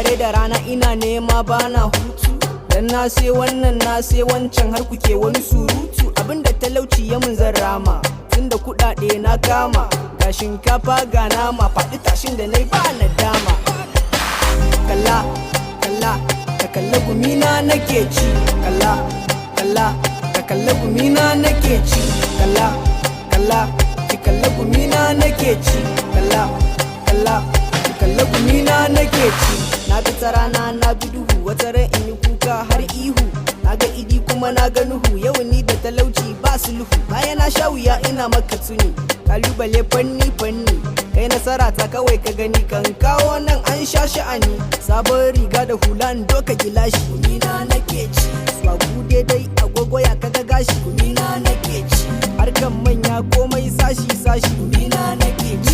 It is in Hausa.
Dare da rana ina nema, bana hutu. Dan na sai wannan, na sai wancan, har kuke wani surutu. Abinda talauci ya mun zan rama, tunda kuɗaɗe na kama. Ga shinkafa, ga nama, faɗi tashin da nai ba na dama. Kalla, kalla, ka kalla gumina nake ci. Kalla, kalla, ka kalla gumina nake ci. Kalla, kalla, ki kalla gumina nake ci. Kalla, kalla, ki kalla gumina nake ci. Na bi ta rana, na bi duhu, wata ran in yi kuka har ihu. Na ga Idi kuma na ga Nuhu, yau ni da talauci ba sulhu. Bayan na sha wuya ina maka tuni, kalubale fanni fanni. Kai nasara ta kawai ka gani, kan kawo nan an sha sha'ani. Sabon riga da hula, in doka gilashi. Gumina nake ci, swagu daidai agogo, ya kaga gashi. Gumina nake ci, harkan manya komai sashi sashi. Gumina nake ci.